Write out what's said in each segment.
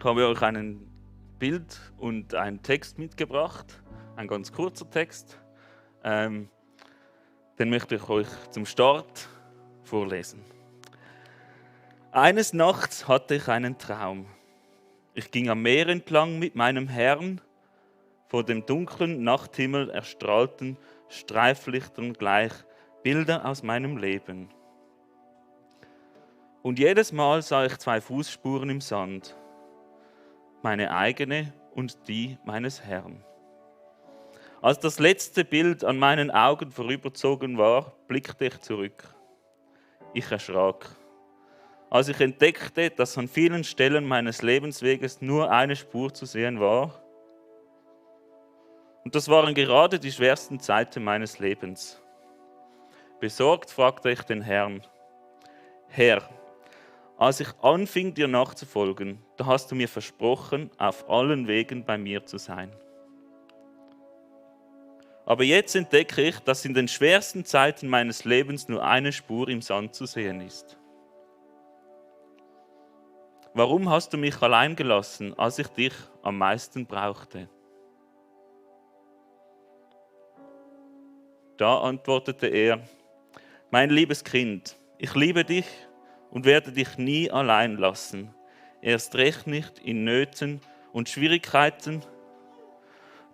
Ich habe euch ein Bild und einen Text mitgebracht, ein ganz kurzer Text. Den möchte ich euch zum Start vorlesen. Eines Nachts hatte ich einen Traum. Ich ging am Meer entlang mit meinem Herrn. Vor dem dunklen Nachthimmel erstrahlten Streiflichtern gleich Bilder aus meinem Leben. Und jedes Mal sah ich zwei Fußspuren im Sand. Meine eigene und die meines Herrn. Als das letzte Bild an meinen Augen vorüberzogen war, blickte ich zurück. Ich erschrak, als ich entdeckte, dass an vielen Stellen meines Lebensweges nur eine Spur zu sehen war. Und das waren gerade die schwersten Zeiten meines Lebens. Besorgt fragte ich den Herrn: Herr, als ich anfing, dir nachzufolgen, da hast du mir versprochen, auf allen Wegen bei mir zu sein. Aber jetzt entdecke ich, dass in den schwersten Zeiten meines Lebens nur eine Spur im Sand zu sehen ist. Warum hast du mich allein gelassen, als ich dich am meisten brauchte? Da antwortete er: Mein liebes Kind, ich liebe dich und werde dich nie allein lassen, erst recht nicht in Nöten und Schwierigkeiten.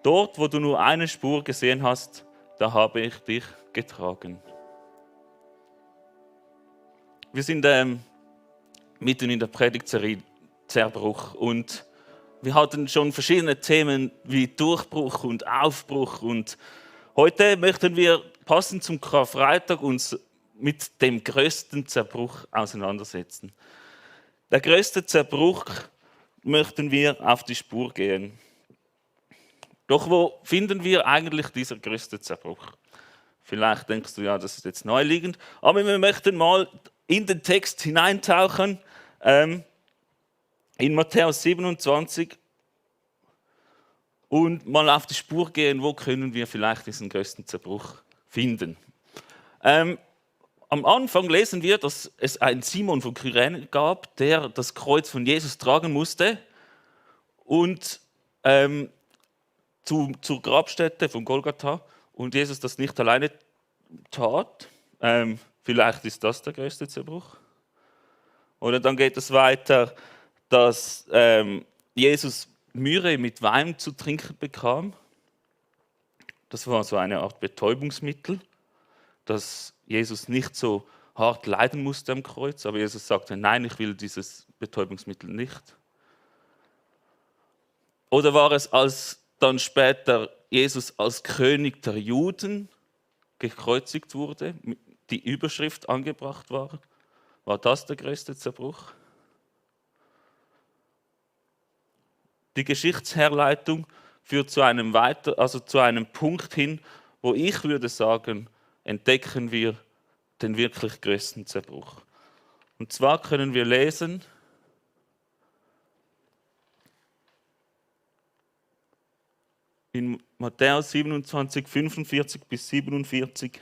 Dort, wo du nur eine Spur gesehen hast, da habe ich dich getragen. Wir sind mitten in der Predigtserie Zerbruch und wir hatten schon verschiedene Themen wie Durchbruch und Aufbruch und heute möchten wir passend zum Karfreitag uns mit dem größten Zerbruch auseinandersetzen. Der größte Zerbruch möchten wir auf die Spur gehen. Doch wo finden wir eigentlich diesen größten Zerbruch? Vielleicht denkst du, ja, das ist jetzt naheliegend, aber wir möchten mal in den Text hineintauchen, in Matthäus 27 und mal auf die Spur gehen, wo können wir vielleicht diesen größten Zerbruch finden. Am Anfang lesen wir, dass es einen Simon von Kyrene gab, der das Kreuz von Jesus tragen musste und zur Grabstätte von Golgatha und Jesus das nicht alleine tat. Vielleicht ist das der größte Zerbruch. Oder dann geht es weiter, dass Jesus Myrrhe mit Wein zu trinken bekam. Das war so eine Art Betäubungsmittel, dass Jesus nicht so hart leiden musste am Kreuz. Aber Jesus sagte, nein, ich will dieses Betäubungsmittel nicht. Oder war es, als dann später Jesus als König der Juden gekreuzigt wurde, die Überschrift angebracht war? War das der größte Zerbruch? Die Geschichtsherleitung führt zu einem Punkt hin, wo ich würde sagen, entdecken wir den wirklich größten Zerbruch. Und zwar können wir lesen, in Matthäus 27, 45 bis 47,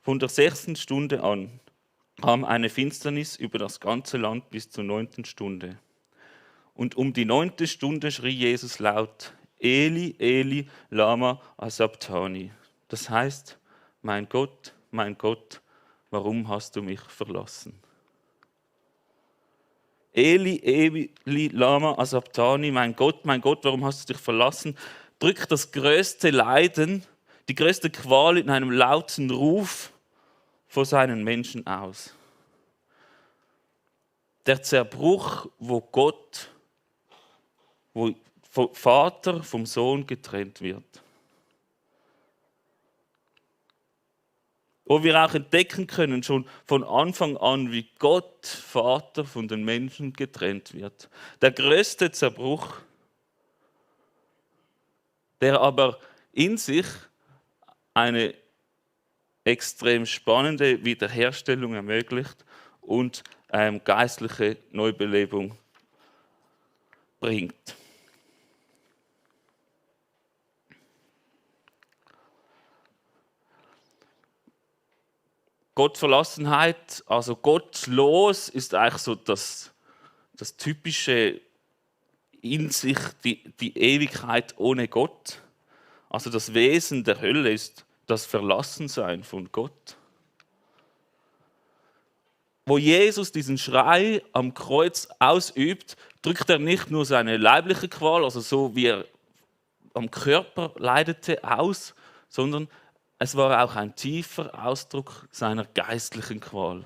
von der 6. Stunde an kam eine Finsternis über das ganze Land bis zur 9. Stunde. Und um die 9. Stunde schrie Jesus laut: Eli, Eli, lama sabachthani. Das heißt, mein Gott, warum hast du mich verlassen? Eli, Eli, lama sabachthani, mein Gott, warum hast du dich verlassen? Drückt das größte Leiden, die größte Qual in einem lauten Ruf vor seinen Menschen aus. Der Zerbruch, wo Vater vom Sohn getrennt wird. Wo wir auch entdecken können, schon von Anfang an, wie Gott, Vater, von den Menschen getrennt wird. Der größte Zerbruch, der aber in sich eine extrem spannende Wiederherstellung ermöglicht und geistliche Neubelebung bringt. Gottverlassenheit, also gottlos, ist eigentlich so das typische in sich die Ewigkeit ohne Gott. Also das Wesen der Hölle ist das Verlassensein von Gott. Wo Jesus diesen Schrei am Kreuz ausübt, drückt er nicht nur seine leibliche Qual, also so wie er am Körper leidete, aus, sondern es war auch ein tiefer Ausdruck seiner geistlichen Qual.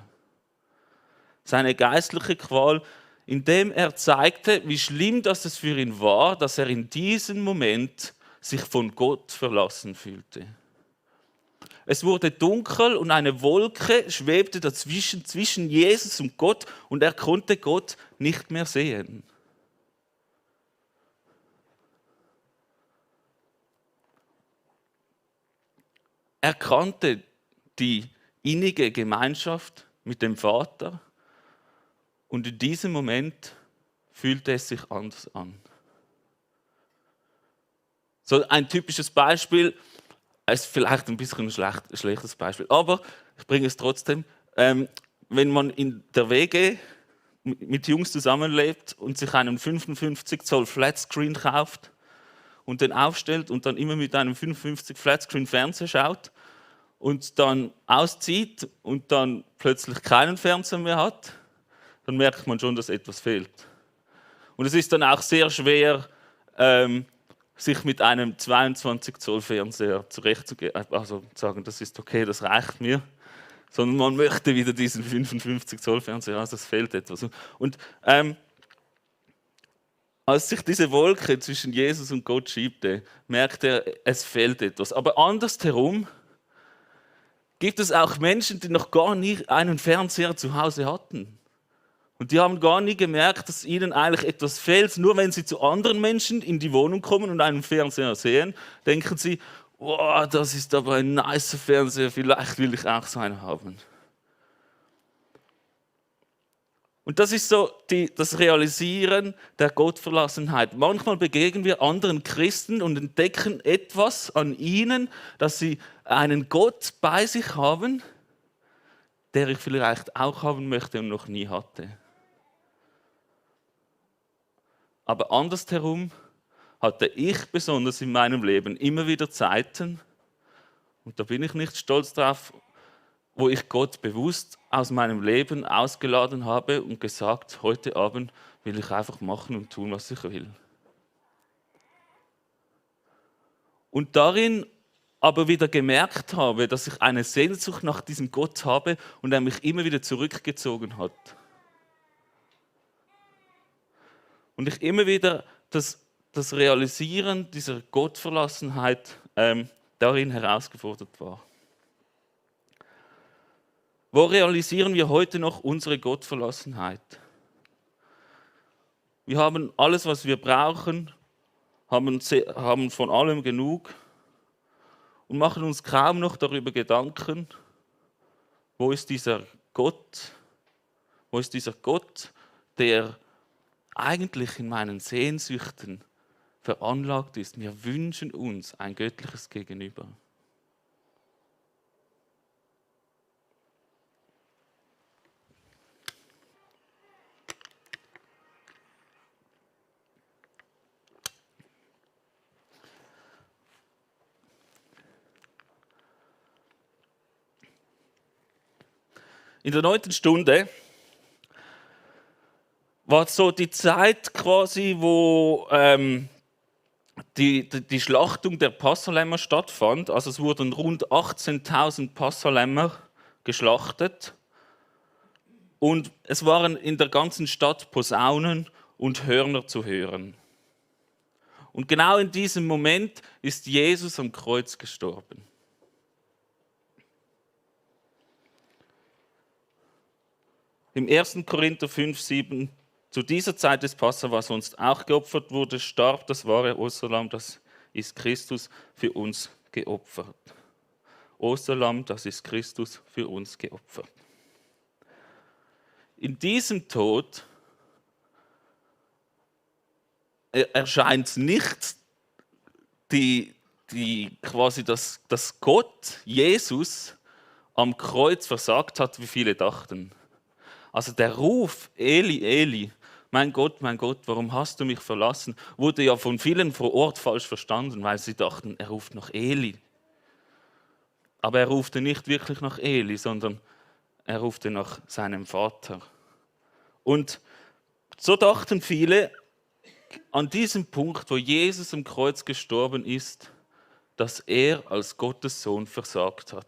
Seine geistliche Qual, indem er zeigte, wie schlimm das es für ihn war, dass er in diesem Moment sich von Gott verlassen fühlte. Es wurde dunkel und eine Wolke schwebte dazwischen, zwischen Jesus und Gott, und er konnte Gott nicht mehr sehen. Er kannte die innige Gemeinschaft mit dem Vater, und in diesem Moment fühlte es sich anders an. So ein typisches Beispiel, es ist vielleicht ein bisschen ein schlechtes Beispiel, aber ich bringe es trotzdem. Wenn man in der WG mit Jungs zusammenlebt und sich einen 55 Zoll Flatscreen kauft und den aufstellt und dann immer mit einem 55 Flatscreen Fernseher schaut und dann auszieht und dann plötzlich keinen Fernseher mehr hat, dann merkt man schon, dass etwas fehlt. Und es ist dann auch sehr schwer, sich mit einem 22 Zoll Fernseher zurechtzugehen, also sagen, das ist okay, das reicht mir, sondern man möchte wieder diesen 55 Zoll Fernseher, also es fehlt etwas. Und als sich diese Wolke zwischen Jesus und Gott schiebte, merkte er, es fehlt etwas. Aber andersherum gibt es auch Menschen, die noch gar nie einen Fernseher zu Hause hatten. Und die haben gar nie gemerkt, dass ihnen eigentlich etwas fehlt. Nur wenn sie zu anderen Menschen in die Wohnung kommen und einen Fernseher sehen, denken sie, oh, das ist aber ein nicer Fernseher, vielleicht will ich auch so einen haben. Und das ist so das Realisieren der Gottverlassenheit. Manchmal begegnen wir anderen Christen und entdecken etwas an ihnen, dass sie einen Gott bei sich haben, der ich vielleicht auch haben möchte und noch nie hatte. Aber andersherum hatte ich besonders in meinem Leben immer wieder Zeiten, und da bin ich nicht stolz drauf, wo ich Gott bewusst aus meinem Leben ausgeladen habe und gesagt, heute Abend will ich einfach machen und tun, was ich will. Und darin aber wieder gemerkt habe, dass ich eine Sehnsucht nach diesem Gott habe und er mich immer wieder zurückgezogen hat. Und ich immer wieder das Realisieren dieser Gottverlassenheit darin herausgefordert war. Wo realisieren wir heute noch unsere Gottverlassenheit? Wir haben alles, was wir brauchen, haben von allem genug und machen uns kaum noch darüber Gedanken, wo ist dieser Gott, der eigentlich in meinen Sehnsüchten veranlagt ist. Wir wünschen uns ein göttliches Gegenüber. In der 9. Stunde war so die Zeit quasi, wo die Schlachtung der Passalämmer stattfand. Also es wurden rund 18.000 Passalämmer geschlachtet. Und es waren in der ganzen Stadt Posaunen und Hörner zu hören. Und genau in diesem Moment ist Jesus am Kreuz gestorben. Im 1. Korinther 5,7: Zu dieser Zeit des Passa, was sonst auch geopfert wurde, starb das wahre Osterlamm, das ist Christus für uns geopfert. Osterlamm, das ist Christus für uns geopfert. In diesem Tod erscheint nicht quasi, dass Gott, Jesus, am Kreuz versagt hat, wie viele dachten. Also der Ruf Eli, Eli mein Gott, warum hast du mich verlassen?" Wurde ja von vielen vor Ort falsch verstanden, weil sie dachten, er ruft nach Eli. Aber er rufte nicht wirklich nach Eli, sondern er rufte nach seinem Vater. Und so dachten viele an diesem Punkt, wo Jesus am Kreuz gestorben ist, dass er als Gottes Sohn versagt hat.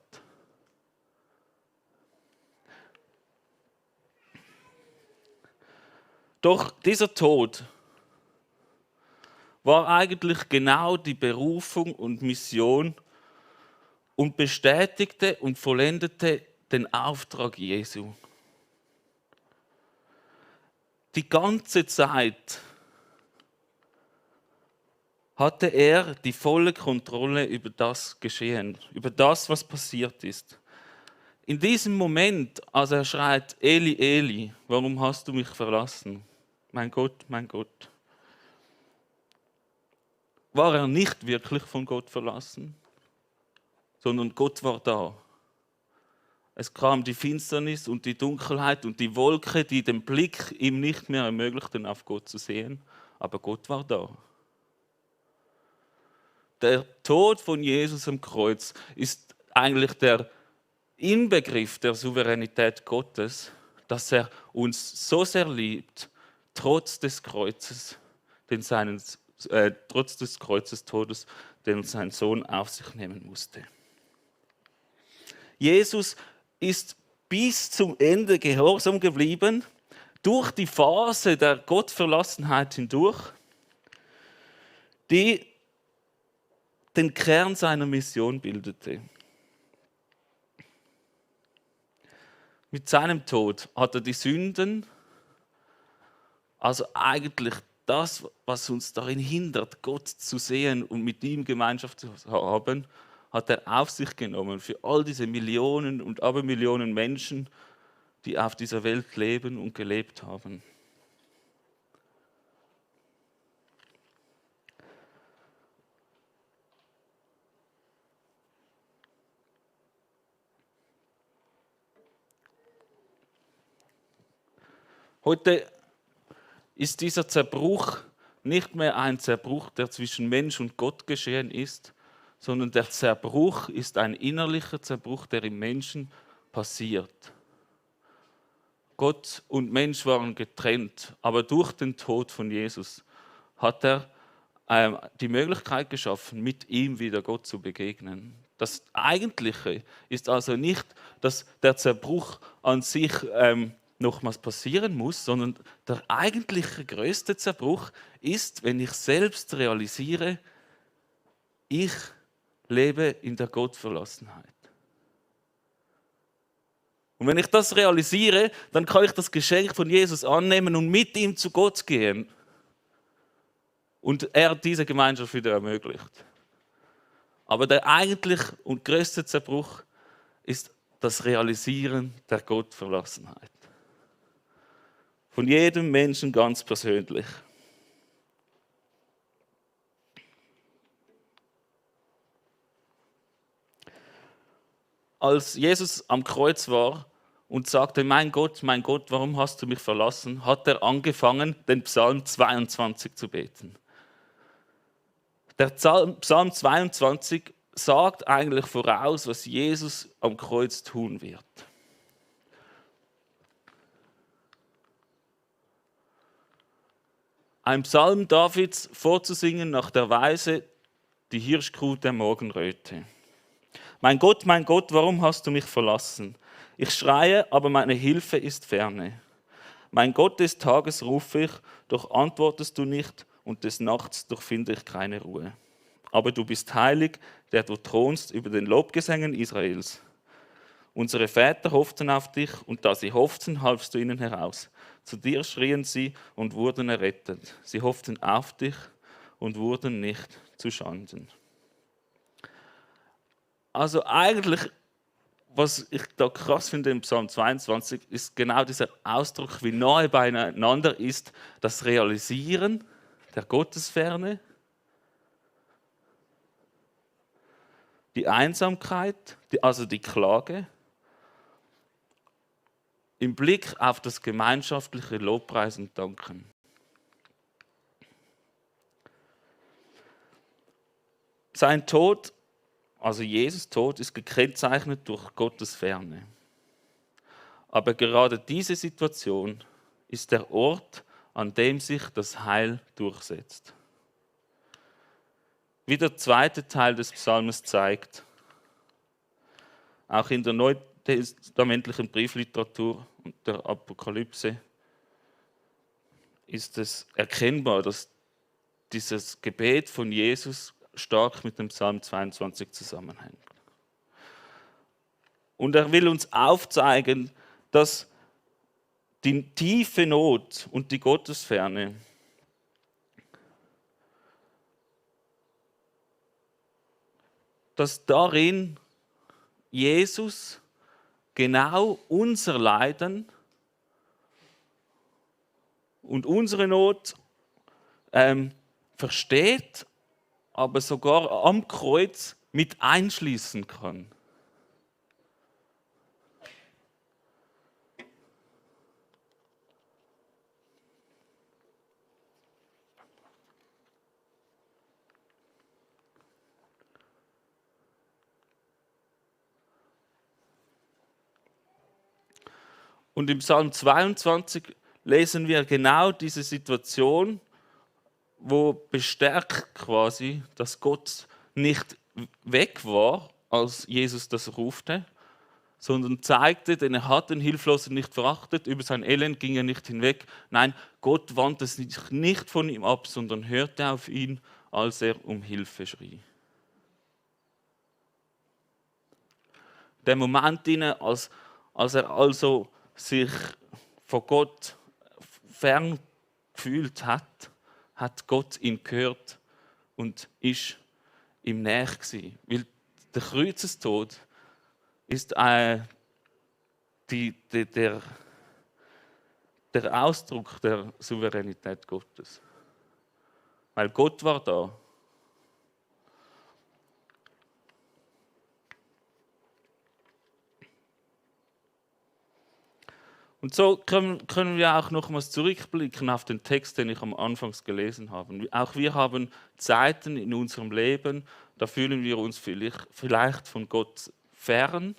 Doch dieser Tod war eigentlich genau die Berufung und Mission und bestätigte und vollendete den Auftrag Jesu. Die ganze Zeit hatte er die volle Kontrolle über das Geschehen, über das, was passiert ist. In diesem Moment, als er schreit, Eli, Eli, warum hast du mich verlassen? Mein Gott, war er nicht wirklich von Gott verlassen, sondern Gott war da. Es kam die Finsternis und die Dunkelheit und die Wolke, die den Blick ihm nicht mehr ermöglichten, auf Gott zu sehen, aber Gott war da. Der Tod von Jesus am Kreuz ist eigentlich der Inbegriff der Souveränität Gottes, dass er uns so sehr liebt, trotz des Kreuzes Todes, den sein Sohn auf sich nehmen musste. Jesus ist bis zum Ende gehorsam geblieben, durch die Phase der Gottverlassenheit hindurch, die den Kern seiner Mission bildete. Mit seinem Tod hat er die Sünden, also eigentlich das, was uns darin hindert, Gott zu sehen und mit ihm Gemeinschaft zu haben, hat er auf sich genommen für all diese Millionen und Abermillionen Menschen, die auf dieser Welt leben und gelebt haben. Heute ist dieser Zerbruch nicht mehr ein Zerbruch, der zwischen Mensch und Gott geschehen ist, sondern der Zerbruch ist ein innerlicher Zerbruch, der im Menschen passiert. Gott und Mensch waren getrennt, aber durch den Tod von Jesus hat er die Möglichkeit geschaffen, mit ihm wieder Gott zu begegnen. Das Eigentliche ist also nicht, dass der Zerbruch an sich nochmals passieren muss, sondern der eigentliche größte Zerbruch ist, wenn ich selbst realisiere, ich lebe in der Gottverlassenheit. Und wenn ich das realisiere, dann kann ich das Geschenk von Jesus annehmen und mit ihm zu Gott gehen. Und er diese Gemeinschaft wieder ermöglicht. Aber der eigentliche und größte Zerbruch ist das Realisieren der Gottverlassenheit. Von jedem Menschen ganz persönlich. Als Jesus am Kreuz war und sagte, mein Gott, warum hast du mich verlassen?", hat er angefangen, den Psalm 22 zu beten. Der Psalm 22 sagt eigentlich voraus, was Jesus am Kreuz tun wird. Ein Psalm Davids vorzusingen nach der Weise, die Hirschkuh der Morgenröte. Mein Gott, warum hast du mich verlassen? Ich schreie, aber meine Hilfe ist ferne. Mein Gott, des Tages rufe ich, doch antwortest du nicht, und des Nachts, doch finde ich keine Ruhe. Aber du bist heilig, der du thronst über den Lobgesängen Israels. Unsere Väter hofften auf dich, und da sie hofften, halfst du ihnen heraus. Zu dir schrien sie und wurden errettet. Sie hofften auf dich und wurden nicht zu Schanden. Also eigentlich, was ich da krass finde im Psalm 22, ist genau dieser Ausdruck, wie nahe beieinander ist das Realisieren der Gottesferne, die Einsamkeit, also die Klage im Blick auf das gemeinschaftliche Lobpreis und Danken. Sein Tod, also Jesus' Tod, ist gekennzeichnet durch Gottes Ferne. Aber gerade diese Situation ist der Ort, an dem sich das Heil durchsetzt. Wie der zweite Teil des Psalms zeigt, auch in der neutestamentlichen Briefliteratur und der Apokalypse ist es erkennbar, dass dieses Gebet von Jesus stark mit dem Psalm 22 zusammenhängt. Und er will uns aufzeigen, dass die tiefe Not und die Gottesferne dass darin Jesus genau unser Leiden und unsere Not versteht, aber sogar am Kreuz mit einschließen kann. Und im Psalm 22 lesen wir genau diese Situation, wo bestärkt quasi, dass Gott nicht weg war, als Jesus das rufte, sondern zeigte, denn er hat den Hilflosen nicht verachtet, über sein Elend ging er nicht hinweg. Nein, Gott wandte sich nicht von ihm ab, sondern hörte auf ihn, als er um Hilfe schrie. Der Moment, als er also sich von Gott fern gefühlt hat, hat Gott ihn gehört und ist ihm näher gewesen. Weil der Kreuzestod ist der Ausdruck der Souveränität Gottes. Weil Gott war da. Und so können wir auch nochmals zurückblicken auf den Text, den ich am Anfang gelesen habe. Auch wir haben Zeiten in unserem Leben, da fühlen wir uns vielleicht von Gott fern.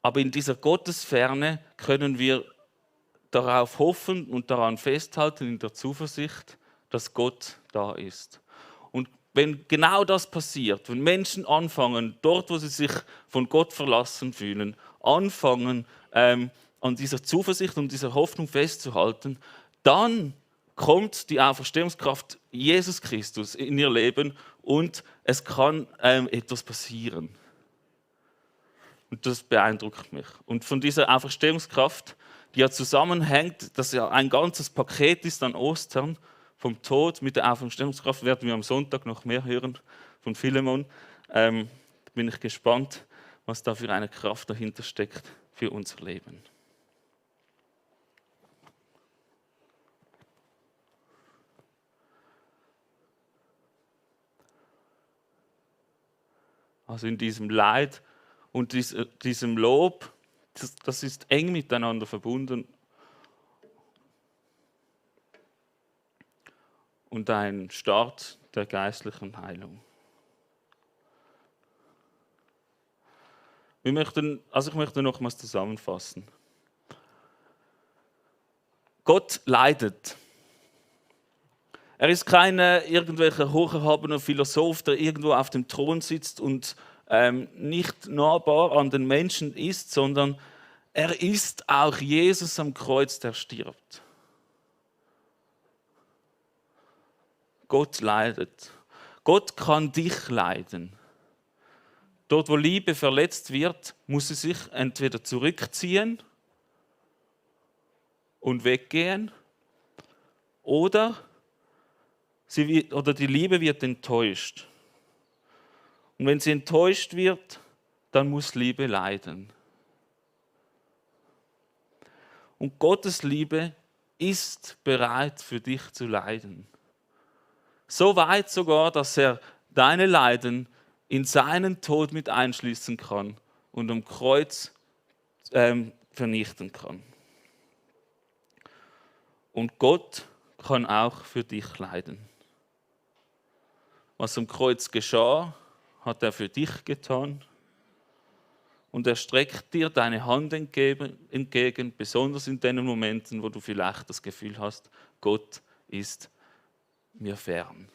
Aber in dieser Gottesferne können wir darauf hoffen und daran festhalten, in der Zuversicht, dass Gott da ist. Und wenn genau das passiert, wenn Menschen anfangen, dort, wo sie sich von Gott verlassen fühlen, anfangen, an dieser Zuversicht und dieser Hoffnung festzuhalten, dann kommt die Auferstehungskraft Jesus Christus in ihr Leben und es kann etwas passieren. Und das beeindruckt mich. Und von dieser Auferstehungskraft, die ja zusammenhängt, dass ja ein ganzes Paket ist an Ostern, vom Tod mit der Auferstehungskraft, werden wir am Sonntag noch mehr hören von Philemon. Bin ich gespannt, was da für eine Kraft dahinter steckt für unser Leben. Also in diesem Leid und diesem Lob, das ist eng miteinander verbunden. Und ein Start der geistlichen Heilung. Ich möchte nochmals zusammenfassen. Gott leidet. Er ist kein irgendwelcher hocherhabener Philosoph, der irgendwo auf dem Thron sitzt und nicht nahbar an den Menschen ist, sondern er ist auch Jesus am Kreuz, der stirbt. Gott leidet. Gott kann dich leiden. Dort, wo Liebe verletzt wird, muss sie sich entweder zurückziehen und weggehen oder die Liebe wird enttäuscht. Und wenn sie enttäuscht wird, dann muss Liebe leiden. Und Gottes Liebe ist bereit, für dich zu leiden. So weit sogar, dass er deine Leiden in seinen Tod mit einschließen kann und am Kreuz vernichten kann. Und Gott kann auch für dich leiden. Was am Kreuz geschah, hat er für dich getan. Und er streckt dir deine Hand entgegen, besonders in den Momenten, wo du vielleicht das Gefühl hast, Gott ist mir fern.